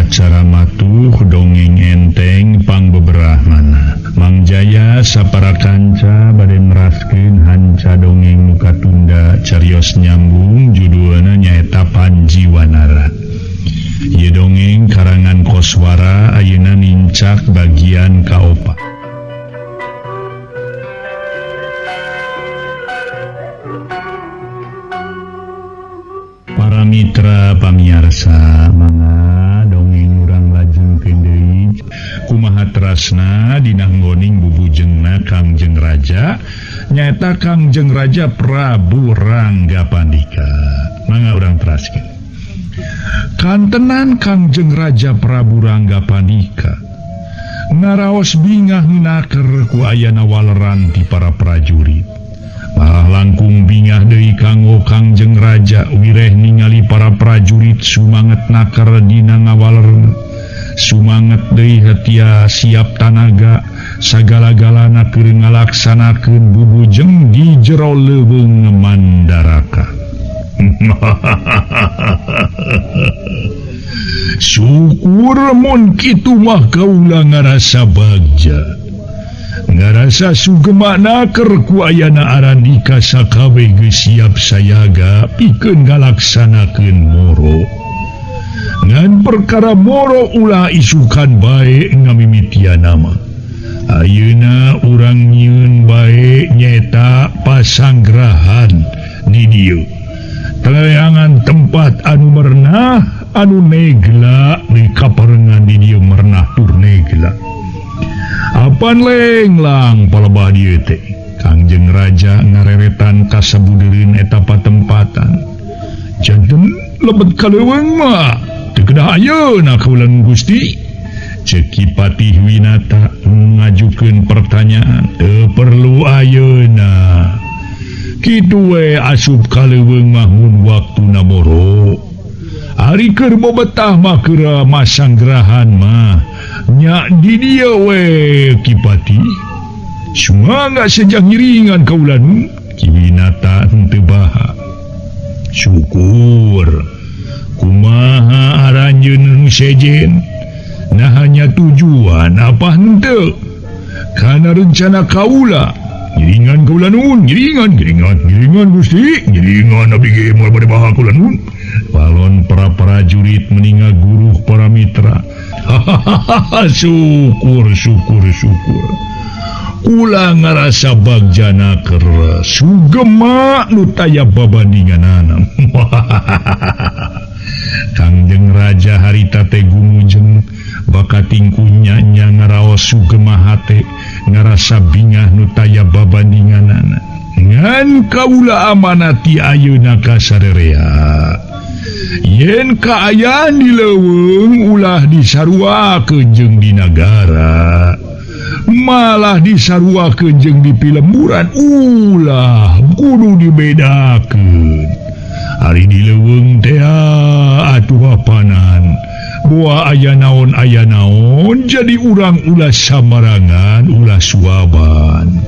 Acara matuh dongeng enteng pangbeberahmana. Mang Jaya sapara kanca bade meraskeun hanca dongeng nu katunda carios nyambung judulna nyaeta Panji Wanara. Ieu dongeng karangan Koswara ayeuna nincak bagian kaopat. Para mitra pamiarsa mangga dongeng urang lajengkeun deui kumaha terasna dina nggoning bubujengna Kangjeng Raja nyaeta Kangjeng Raja Prabu Ranggapandika. Mangga urang teraskeun. Kantenan Kangjeng Raja Prabu Ranggapandika ngaraos bingah naker ku ayana waleran ti para prajurit. Malah langkung bingah deui kanggo Kangjeng Raja wireh ningali para prajurit sumanget naker dina ngawaler, sumanget deui hetia siap tanaga sagala-galana keur ngalaksanakeun bubujeng di jero leuweung Mandaraka. Syukur mun kitu mah kaula ngarasa bagja, ngarasa sugema naker ku ayana arandika sakabeh geus siap sayaga pikeun ngalaksanakeun moro. Ngan perkara moro ulah isukan bae ngamimitian nama. Ayeuna urang nyieun bae nyaeta pasanggrahan di dieu. Teleangan tempat anu merenah anu negla di kaparengan di dieu merenah tur negla. Apan lenglang palebah dieu teh. Kangjeng Raja ngareretan kasabudereun eta patempatan. Janten lebet ka leuweung mah teu kedah ayeuna kaula Gusti. Ceuk Ki Patih Winata ngajukeun pertanyaan, teu perlu ayeuna. Kitu we asup ka leuweung mah mun waktuna moro. Ari keur bobetah mah keur masanggrahan mah nya di dieu we Ki Patih. Sumangga sejak ngiringan kaula nu. Ki Winata henteu baha. Syukur. Kumaha aranjeun nu sejen? Nah hanya tujuan apa henteu? Kana rencana kaula. Ngiringan kaula nun, ngiringan, ngiringan, ngiringan Gusti, ngiringan abdi ge moal bade baha kaula nun. Balon para prajurit meninga guruh para mitra. Syukur, syukur, syukur. Kula ngarasa bagjana keur sugema nu taya babandinganana. Kangjeng Raja harita teh gumujeng bakatingkunya nya ngaraos sugema hate ngarasa bingah nu taya babandinganana. Ngan kaula amanati ayeuna ka sarerea. Yen kaayaan di leuweung ulah disaruakeun jeung di nagara, malah disaruakeun jeung di pilemburan ulah kudu dibedakeun. Ari di leuweung teh atuh apanan boa aya naon jadi urang ulah samarangan ulah suaban.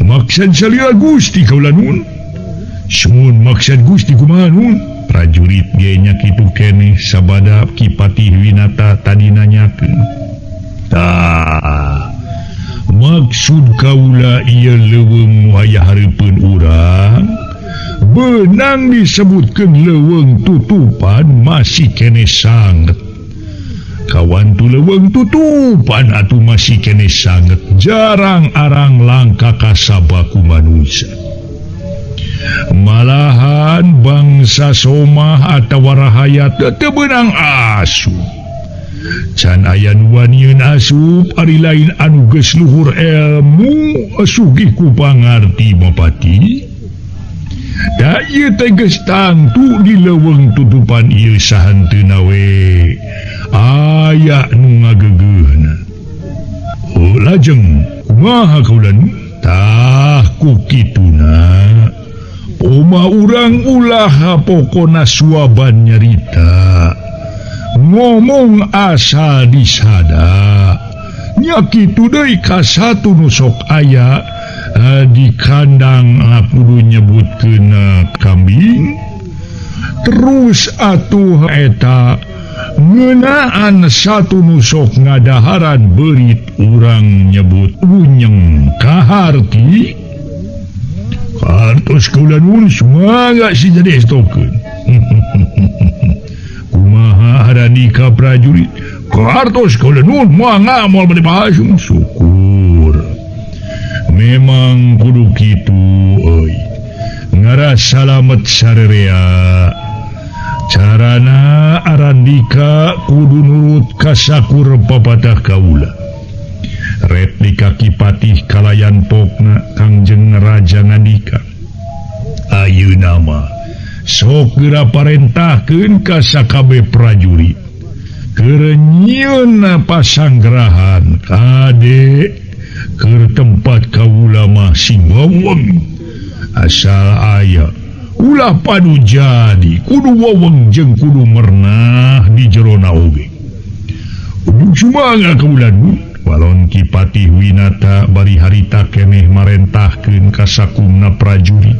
Maksud salira Gusti kaula nun? Sumun maksud Gusti kumaha nun? Prajurit ge nya kitu keneh sabada Ki Patih Winata tadi nanyakeun. Tah, maksud kaula ieu leuweung nu aya hareupeun urang beunang disebutkeun leuweung tutupan masih keneh sanget. Kawan tu leuweung tutupan atuh masih keneh sanget jarang arang langka kasabaku manusia. Malahan bangsa somah atawa rahayat teu beunang asup. Can aya nu wanieun asup ari lain anu geus luhur ilmu sugih ku pangarti Bapati. Da ieu teh geus tangtu di leuweung tutupan ieu sahanteuna we aya nu ngageugeuhna. Oh lajeng kumaha kaula nu? Tah ku kituna. Oma urang ulah pokona suaban nyarita ngomong asal disada nya kitu deui ka satu nu sok aya di kandang kudu nyebutkeun kambing terus atuh eta Ngeunaan satu nu sok ngadaharan beurit urang nyebut unyeng kaharti. Kartos kaula nuhun sumangga si jadi estokeun. Kumaha Arandika prajurit? Kartos kaula nuhun mangga moal bade bahasung. Syukur. Memang kudu kitu euy. Ngaras salamet sarerea. Carana Arandika kudu nurut kasakur papatah kaula. Replika Ki Patih kalayan pokna Kangjeng Raja ngandika. Ayeuna mah sok geura parentahkeun ka sakabeh prajurit. Keur nyieunna pasanggrahan kade keur tempat kaula mah sing weweng. Asal aya ulah padu jadi kudu weweng jeung kudu mernah di jerona oge. Ujug sumangga kaula nu. Walon Ki Patih Winata bari harita keneh marentahkeun ka sakumna prajurit.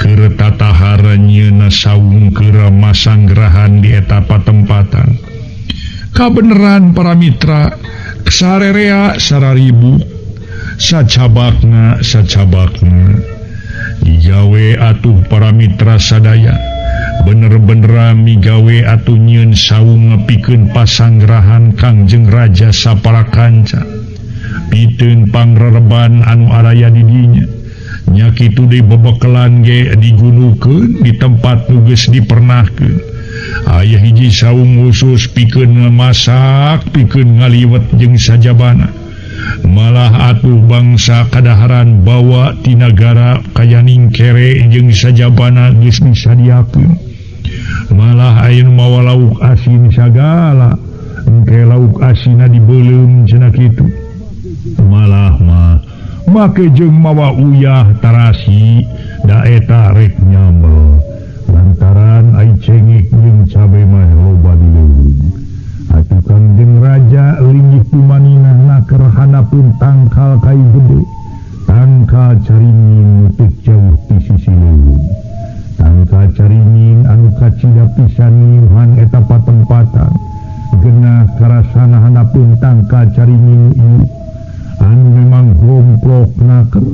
Keur tatahara nyieunna saung keur masanggrahan di eta patempatan. Kabeneran para mitra sarerea sararibu sacabakna sacabakna digawe atuh para mitra sadaya. Bener-bener migawe atuh nyieun saung ngepikeun pasanggrahan Kangjeng Raja sapara kanca. Piteun pangrereban anu araya di dinya. Nya kitu deui bebekelan ge digunukeun di tempat nu geus dipernahkeun. Aya hiji saung khusus pikeun ngamasak, pikeun ngaliwet jeung sajabana. Malah atuh bangsa kadaharan bawa ti nagara kayaning kere jeung sajabana geus disadiakeun. Malah aya nu mawa lauk asin sagala, engke lauk asinna dibeuleum cenah kitu. Malah mah make jeung mawa uyah tarasi da eta rek nyambel. Lantaran ai cengek jeung cabe mah loba dileuweung. Atuh Kangjeng Raja linggih tumaninah naker hanapun tangkal kayu gede, tangkal caringin teu jauh ti sisi leuweung. Tangkal caringin anu kacida pisan ngiuhan eta patempatan. Genah karasana hanapun tangkal caringin ieu anu memang gomplok naker.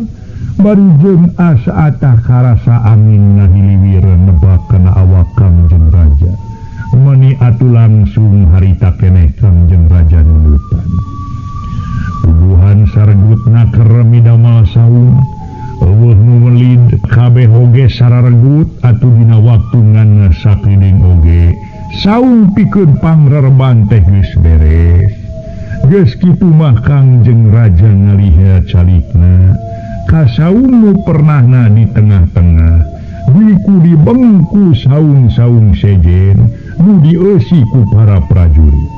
Bari jeung asa atah karasa angin ngahiliwir nebak kana awak Kangjeng Raja. Meni atuh langsung harita keneh Kangjeng Raja nulutan. Puguhan saregut naker midamel saung, eueuh nu welid kabeh oge sararegut atuh dina waktu ngan sakideung oge saung pikeun pangrereban teh geus beres. Geus kitu mah Kangjeng Raja ngaliha calikna ka saung nu pernahna di tengah-tengah. Diku dibengku saung-saung sejen nu dieusi ku para prajurit.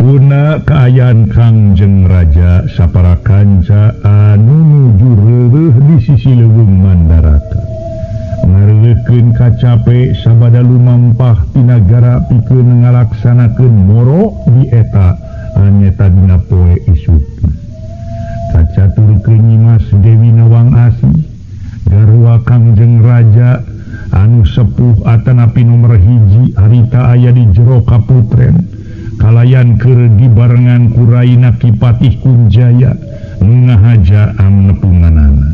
Puna kaayaan Kangjeng Raja sapara kanca anu nuju reureuh di sisi leuweung Mandaraka. Ngareukeun kacape sabada lumampah ti nagara pikeun ngalaksanakeun moro di eta anyeta dina poe isukna. Kacaturkeun Nyimas Dewi Nawang Asih garwa Kangjeng Raja anu sepuh atanapi nomor hiji harita aya di jero kaputren kalayan keur dibarengan ku Raina Ki Patih Kunjaya nu ngahaja angnepunganana.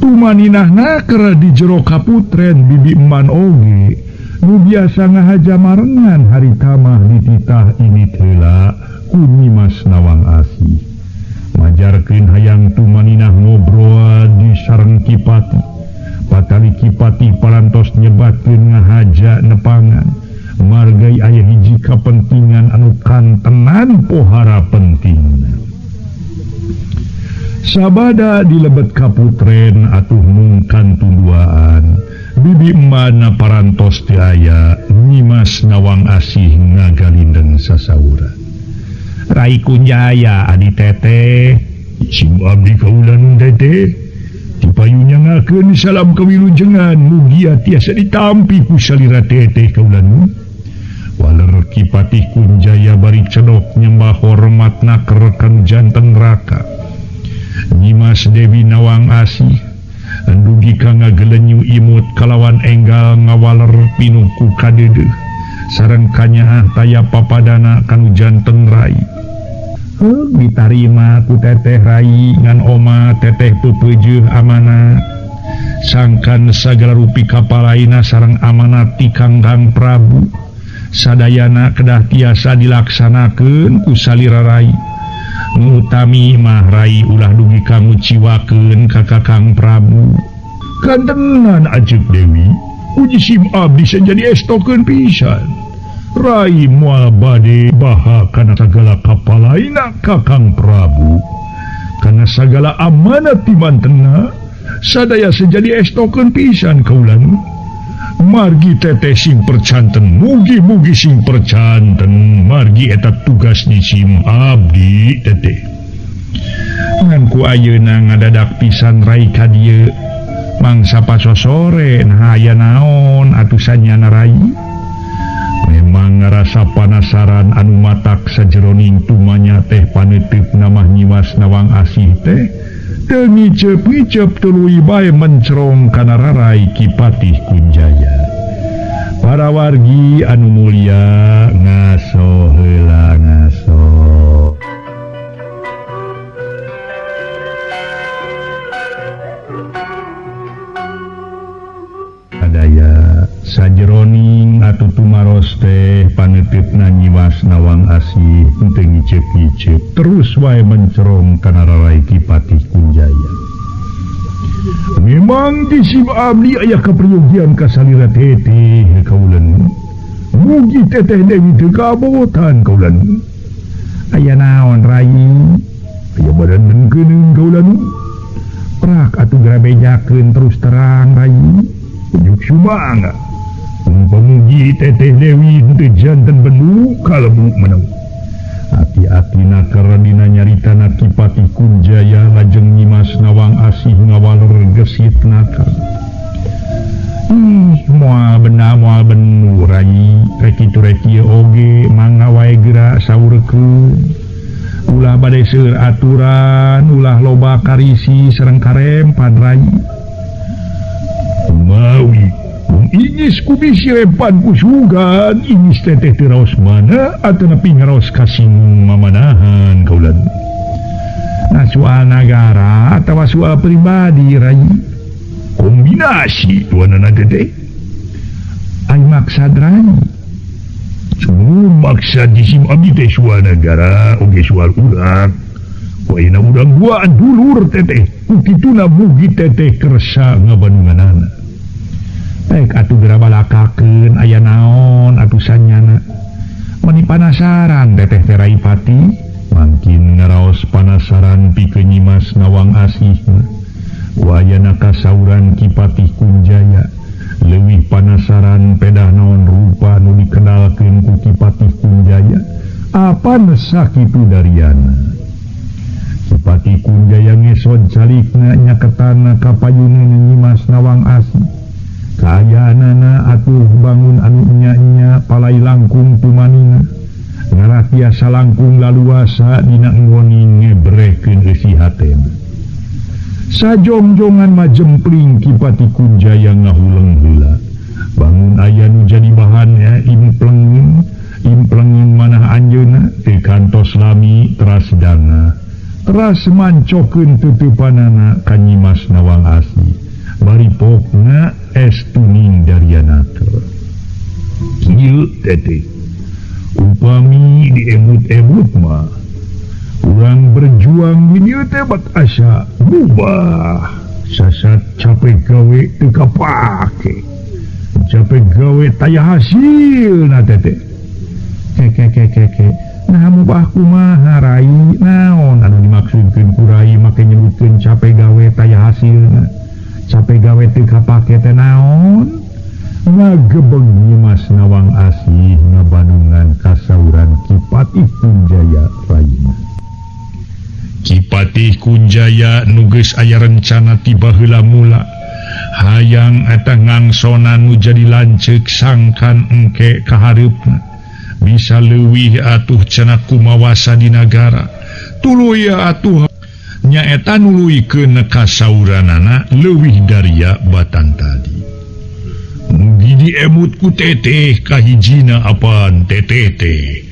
Tumaninahna keur di jero kaputren bibi eman oge nu biasa ngahaja marengan harita mah dititah ini heula ku Nyimas Nawang Asih. Majarkeun hayang tumaninah ngobrol di sareng Ki Patih. Patali Ki Patih parantos nyebatkeun ngahaja nepangan. Margai aya hiji kapentingan anu kantenan pohara pentingna. Sabada di lebet kaputren atuh mungkan tunduaan. Bibi emana parantos teu aya, Nyimas Nawang Asih ngagalindeng sasaura. Rai Kunjaya adi teteh, sim abdi kaula nun teteh. Dipayunya ngakeun salam kawilujengan mugia tiasa ditampi ku salira teteh kaula nun. Waler Ki Patih Kunjaya bari cedok nyembah hormatna ka janten raka. Nyimas Dewi Nawang Asih dugi ka ngagelenyu imut kalawan enggal ngawaler pinuh ku kadeudeuh. Sareng kanyaah taya papadana kanu janten Rai. Heug ditarima ku teteh Rai ngan oma teteh peupeujeuh amanat. Sangkan sagala rupi kapalaina sareng amanat ti Kangkang Prabu. Sadayana kedah tiasa dilaksanakeun ku salira Rai. Nu utami mah Rai ulah dugi ka nguciwakeun ka Kakang Prabu. Kantenan Ajeg Dewi, uji sim abdi jadi estokeun pisan. Rai moal bade baha kana sagala kapalaina Kakang Prabu. Kana sagala amanat ti mantena, sadaya sejadi estokeun pisan kaulan. Margi teteh sing percanten, mugi-mugi sing percanten, margi eta tugas ni sim abdi teteh. Ngan ku ayeuna ngadadak pisan Rai ka dieu. Mangsa pasosore nah aya naon atuh sanyana Rai. Memang ngarasa panasaran anu matak sajeroning tumanya teh paneuteup mah Nyimas Nawang Asih teh teu ngiceup-ngiceup tuluy bae mencerong kana rarai Ki Patih Kunjaya. Para wargi anu mulia ngaso heula ngaso. Sadaya sajeroning atuh tumaros teh paneuteup Nyimas Nawang Asih teu ngiceup-ngiceup terus wae mencerong kana rarai Ki Patih Kunjaya. Memang di sim abdi aya kaperyogian ka salira teteh kaulan. Mugi teteh Dewi teu kabogotan kaulan. Aya naon Rai? Aya badan mengkeuneung kaulan. Prak atuh gerabejakeun terus terang Rai. Ujuk sumangga. Mugi teteh Dewi teu janten benu kalebu meneu. Hati-hati naker dina nyaritana Ki Patih Kunjaya lajeng Nyimas Nawang Asih ngawaler gesit naker. Ih, moal benda moal benu Rai, rek kitu rek ieu oge mangga wae geura saurekeun. Ulah bade seueur aturan, ulah loba karisi sareng karempan Rai. Mawi Ingis kubisi rempan kusugan, ingis teteh teu raos mana atanapi ngaraos kasinggung mamanahan kaulan. Nah soal nagara atawa soal pribadi Rai. Kombinasi tuanana teteh. Ai maksad Rai. Cuma maksad jisim abdi teh soal nagara oge soal urang. Ku ayeuna urang duaan dulur teteh. Ku kituna mugi teteh kersa ngabandunganana. Baik atuh geura balakakeun aya naon atuh sanyana. Meni panasaran teteh teh Rai Pati, mangkin ngaraos panasaran pikeun Nyimas Nawang Asih. Ku ayana kasauran Ki Patih Kunjaya, leuwih panasaran pedah naon rupa nu dikenalkeun ku Ki Patih Kunjaya. Apan sakitu dariana. Ki Patih Kunjaya ngesod calikna nyaketana ka payuneun Nyimas Nawang Asih. Kaayaanana atuh bangun anu nya-nya palai langkung tumanina. Ngarah tiasa langkung laluasa dina nggoni ngebrehkeun eusi hatena. Sajongjongan majempling Ki Patih Kunjaya ngahuleng heula. Bangun aya nu jadi bahannya implengin, implengin manah anjeunna teu kantos lami teras dana. Teras mancokeun tutupanana ka Nyimas Nawang Asih. Bari pokna es tuning darianaker. Kieu teteh. Upami diemut-emut mah urang berjuang di dieu teh bat asa mubah. Sasat capek gawe teu kapake. Capek gawe taya hasilna teteh. Keke. Nah mubah kumaha Rai? Naon anu dimaksudkeun ku Rai make nyebutkeun capek gawe taya hasilna? Capek gawe teu kapake teh naon? Ngagebeg Nyimas Nawang Asih ngabandungan kasauran Ki Patih Kunjaya Raina. Ki Patih Kunjaya nu geus aya rencana ti baheula mula hayang eta ngangsonan nu jadi lanceuk sangkan engke kahareupna bisa leuwih atuh cenah kumawasa di nagara. Tuluy atuh nyaeta nuluykeun kasauranana leuwih daria batan tadi. Mugi Margi diemut ku teteh kahijina apaan teteh teh.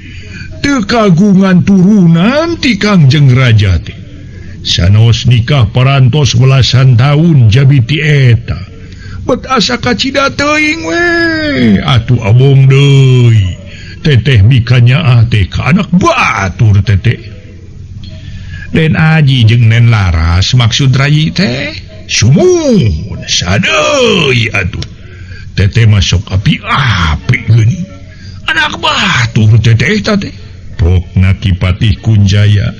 Teu kagungan turunan ti Kangjeng Raja teh. Sanos nikah parantos belasan tahun jabi ti eta. Bet asa kacida teuing we. Atuh abong deui. Teteh mikanyaah teh ka anak batur teteh. Den Aji jeung Nen Laras maksud rayi teh. Sumuhun sadeui atuh. Teteh masuk api-api geuning. Anak batur teteh teh. Pokna Ki Patih Kunjaya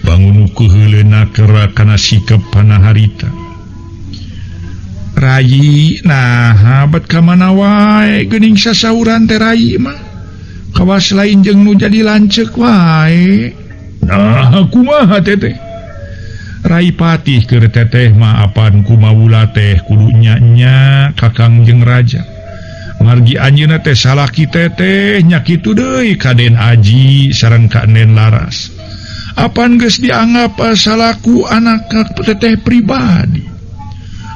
bangun keuheuleuna kera kana sikep panaharita. Rayi naha bet ka mana wae geuning sasauran teh rayi mah. Kawas lain jeung nu jadi lanceuk wae. Nah kumaha teteh? Rai Patih keur teteh mah apan kumawula teh kudu nya-nya ka Kangjeng Raja. Margi anjeunna teh salaki teteh nya kitu deui ka Den Aji sareng ka Nen Laras. Apan geus dianggap salaku anak teteh pribadi.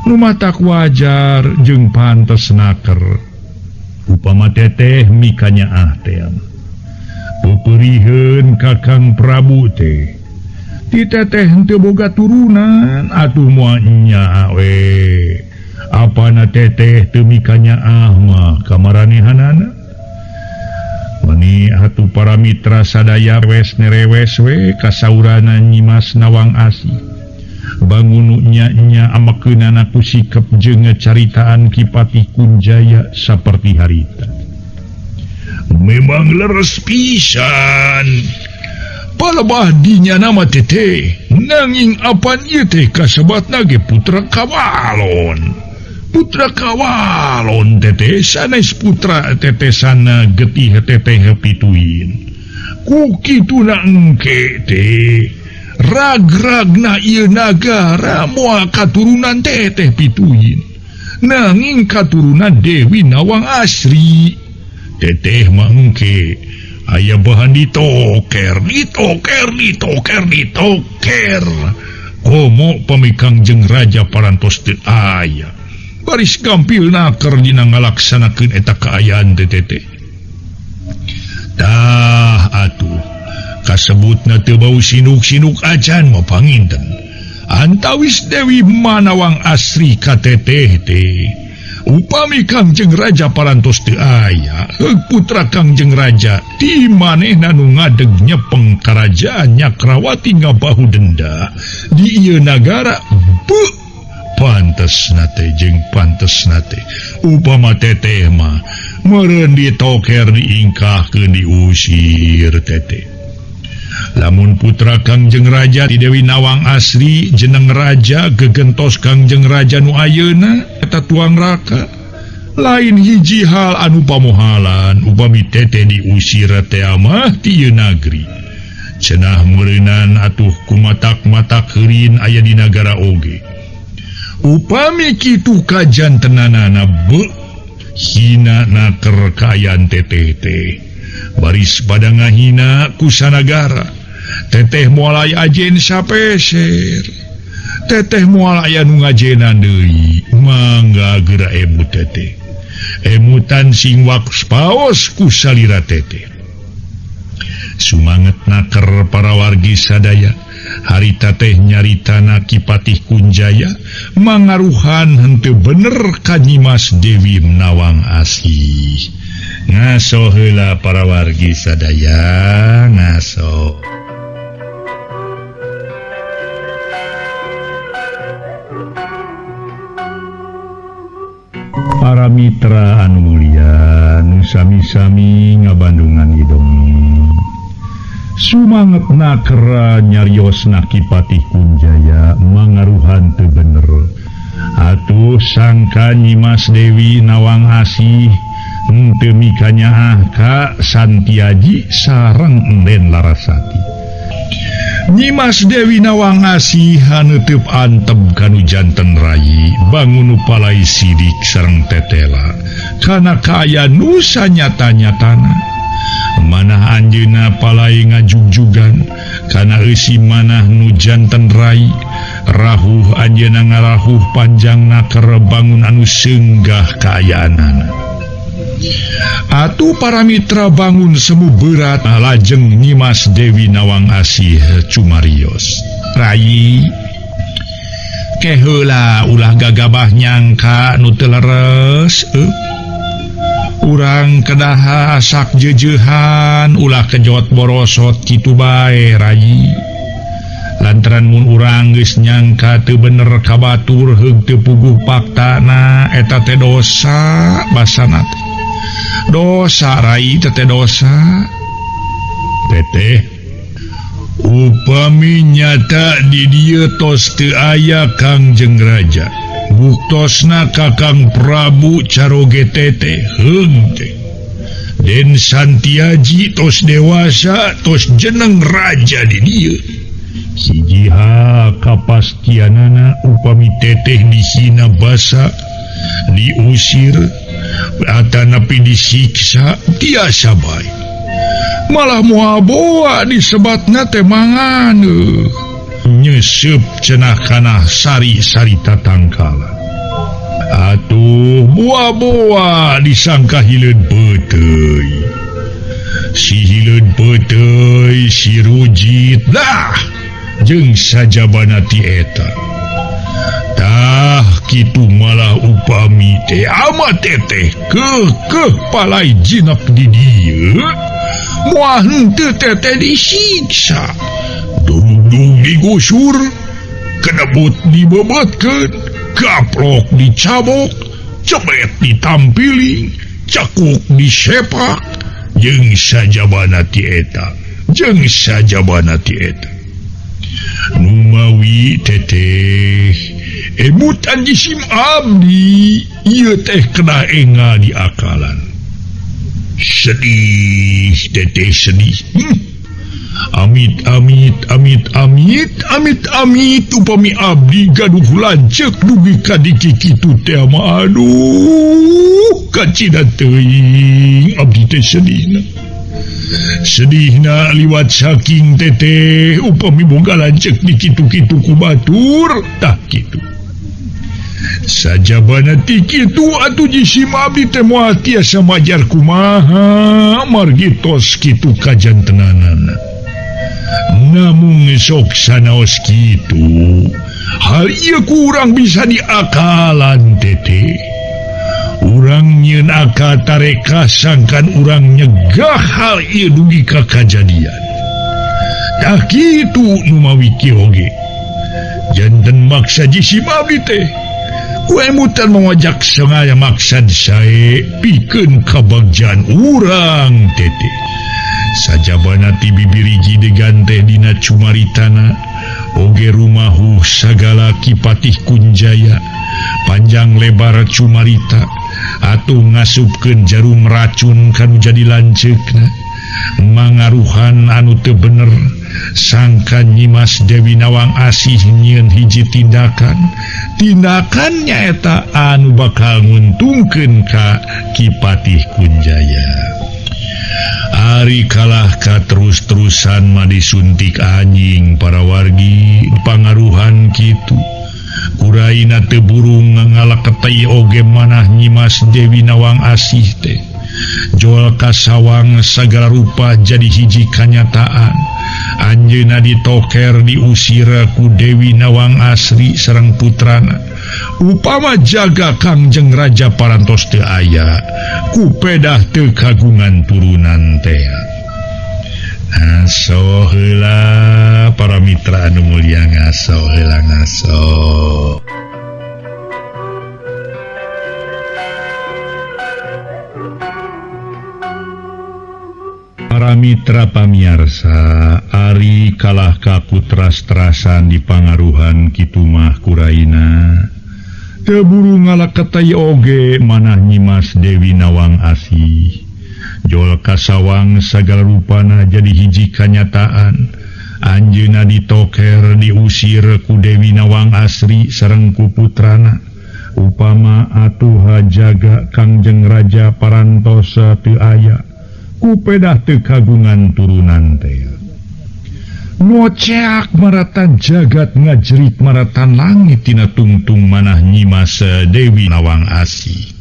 Nu matak wajar jeung pantes naker. Upama teteh mikanyaah teh. Pupuriheun ka Kang Prabu teh. Ti teteh henteu boga turunan atuh moal nya we. Apana teteh teu mikanyaah mah kamaranehanana. Mani atuh para mitra sadaya wes nerewes we kasaurana Nyimas Nawang Asih. Bangunu nya-nya amekeunana ku sikep jeung caritaan Ki Patih Kunjaya saperti harita. Memang leres pisan. Palebah dinya nama teteh, nanging apan ieu teh kasebatna ge putra Kawalon. Putra Kawalon teteh sanes putra teteh sana getih teteh pituin. Ku kituna engke teh rag-ragna ieu nagara moal katurunan teteh pituin. Nanging katurunan Dewi Nawang Asri. Teteh mah engke aya bahan ditoker, ditoker, ditoker, ditoker. Komo pami Kangjeng Raja parantos teu aya. Baris gampil naker dina ngalaksanakeun eta kaayaan teteh. Tah atuh kasebutna teu bau sinuk-sinuk acan mah panginten. Antawis Dewi Manawang Asri ka teteh teh. Upami Kangjeng Raja parantos teu aya, heug putra Kangjeng Raja ti manehna nu ngadeg nyepeng karajaan Nyakrawati ngabahu denda di ieu nagara. Beuh, pantesna teh jeung pantesna teh. Upama teteh mah meureun ditoker diingkahkeun diusir teteh. Lamun putra Kangjeng Raja ti Dewi Nawang Asri jeneng raja gegentos Kangjeng Raja nu ayeuna eta tuang raka. Lain hiji hal anu pamohalan upami teteh diusir teh mah ti ieu nagri. Cenah meureunan atuh kumatak-matak heurin aya di nagara oge. Upami kitu kajantenanana beuh hina naker kaayaan teteh teh. Baris pada ngahina ku sanagara. Teteh moal aya ajen sapeser. Teteh moal aya nu ngajenan deui. Mangga geura emut teteh. Emutan sing paos ku salira teteh. Sumanget naker para wargi sadaya. Harita teh nyaritana Ki Patih Kunjaya mangaruhan henteu bener ka Nyimas Dewi Nawang Asih. Ngaso heula para wargi sadaya, ngaso. Para mitra anu mulia, nu sami-sami ngabandungan hidong. Sumanget nakera nyariosna Ki Patih Kunjaya mangaruhan teu bener. Atuh sangka Nyimas Dewi Nawang Asih henteu mikanyaah ka Santiaji sareng Enden Larasati. Nyimas Dewi Nawang Asih haneuteub antep kanu janten rayi bangunu palai sidik sareng tetela kana kaayaan nu sanyata-nyatana. Manah anjeunna palai ngajugjugan kana eusi manah nu janten rai. Rahuh anjeunna ngarahuh panjangna keur bangun anu seunggah kaayaanana. Atuh para mitra bangun semu berat lajeng Nyimas Dewi Nawang Asih cumarios. Rai keheula ulah gagabah nyangka nu teu leres urang kedah asak jejehan ulah kejot borosot kitu bae Rai. Lantaran mun urang geus nyangka teu bener ka batur heug teu puguh faktana eta teh dosa basana teh. Dosa Rai teh dosa. Teteh upami nyata di dieu tos teu aya Kangjeng Raja. Buktosna Kakang Prabu caroge teteh heung teh. Den Santiaji tos dewasa tos jeneng raja di dieu. Hiji ha kapastianana upami teteh dihina basa diusir atanapi disiksa tiasa bae. Malah moal boa disebatna teh mangan nyeseup cenah kana sari-sari tatangkalan. Atuh boa-boa disangka hileud peuteuy. Si hileud peuteuy si rujit dah jeung sajabana ti eta. Tah kitu malah upami teh ama teteh keukeuh palai jinak di dieu moal henteu teteh disiksa. Durung digusur, kedebut dibebetkeun, gaplok dicabok, cebet ditampiling, cekuk disepak, jeung sajabana ti eta, jeung sajabana ti eta. Numawi teteh emutan jisim abdi ieu teh kena enga di akalan. Sedih teteh sedih. Amit amit amit amit amit amit upami abdi gaduh lanceuk dugi ka diki kitu teh mah aduh kacida teuing abdi teh sedihna. Sedihna liwat saking teteh upami boga lanceuk di kitu-kitu ku batur tah kitu. Sajabana ti kitu atuh jisim abdi teh moal tiasa majar kumaha margi tos kitu kajantenanana. Namung sok sanaos kitu hal ieu kurang bisa diakalan teteh. Urang nyieun akal tareka sangkan urang nyegah hal ieu dugi ka kajadian. Tah kitu nu mawi kieu oge. Janten maksa jisim abdi teh. Ku emutan mangajak sangaya maksad sae pikeun kabagjaan urang teteh. Sajabana ti bibiriji degan teh dina cumaritana oge rumahu sagala Kipatih Kunjaya panjang lebar cumarita atuh ngasupkeun jarum racun kanu jadi lanceukna mangaruhan anu teu bener sangka Nyimas Dewi Nawang Asih nyieun hiji tindakan tindakan nyaeta anu bakal nguntungkeun ka Kipatih Kunjaya. Ari kalah ka terus-terusan mah disuntik anjing para wargi pangaruhan kitu. Kuraina teu burung ngalaketei oge manah Nyimas Dewi Nawang Asih teh. Jol kasawang sagala rupa jadi hiji kanyataan. Anjeunna ditoker diusir ku Dewi Nawang Asri sareng putrana. Upama jaga Kangjeng Raja parantos teu aya, ku pedah teu kagungan turunan teh. Ngaso heula para mitra anu mulia ngaso heula ngaso. Para mitra pamiarsa, ari kalah ka kutras-trasan dipangaruhan kitu mah kuraina. Teu buru ngalaketei oge manah Nyimas Dewi Nawang Asih. Jol kasawang sagala rupana jadi hiji kanyataan. Anjeunna ditoker diusir ku Dewi Nawang Asri sareng ku putrana. Upama atuh jaga Kangjeng Raja parantosa teu aya, ku pedah teu kagungan turunan teh. Ngoceak maratan jagat ngajerit maratan langit tina tungtung manah Nyimas Dewi Nawang Asih.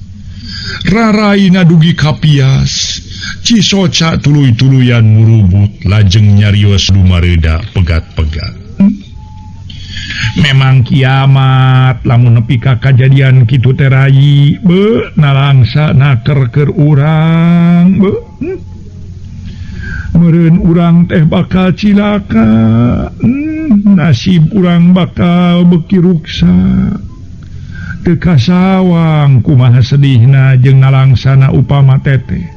Raraina dugi kapias. Cisoca tuluy-tuluyan murubut lajeng nyarios dumareda pegat-pegat. Memang kiamat lamun nepi ka kajadian kitu teh rai be nalangsa naker keur urang be. Meureun urang teh bakal cilaka, nasib urang bakal beuki ruksak. Teu kasawang kumaha sedihna jeung nalangsana upama teteh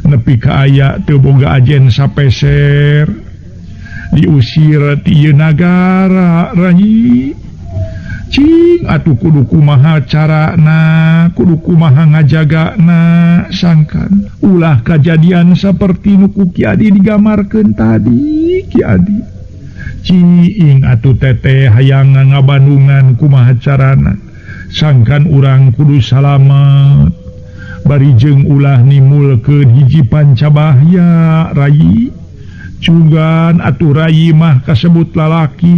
nepi ka aya teu boga ajen sapeser diusir ti ieu nagara rai. Cing atuh kudu kumaha carana, kudu kumaha ngajagana sangkan ulah kajadian saperti nu ku Ki Adi digamarkeun tadi Ki Adi. Cing atuh teteh hayang ngabandungan kumaha carana sangkan urang kudu salamet bari jeung ulah nimulkeun hiji pancabahya rai. Cugan atuh rai mah kasebut lalaki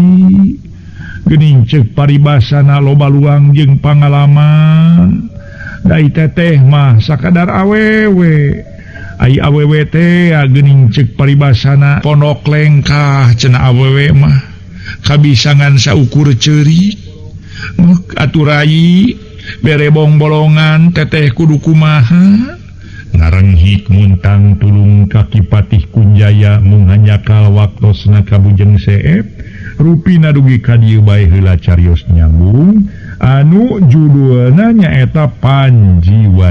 geuning ceuk paribasana loba luang jeung pangalaman. Dai teteh mah sakadar awewe, ai awewe teh geuning ceuk paribasana pondok lengkah cenah awewe mah kabisangan saukur ceurik. Muk atuh rai bere bong-bolongan teteh kudu kumaha. Ngarenghik muntang tulung ka Ki Patih Kunjaya mung hanyakal waktosna ka Bujeng Seep. Rupina dugi ka dieu bae heula carios nyambung anu judulna nyaeta Panji Wijaya.